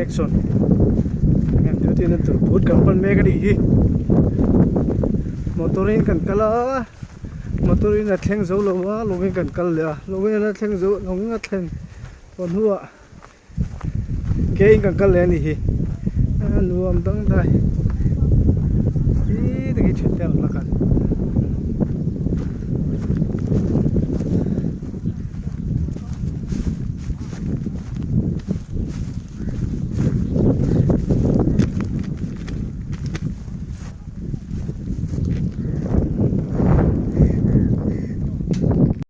Action Heng duty na tur phut kan pan mek a nih hi motor in kan kal a motor in a thleng zo lo a lawngin kan kal leh a lawngin a thleng zo lawngin a thlen tawh hnuah ke in kan kal leh a nih hi a nuam dangdai hi takin thiante an la kal.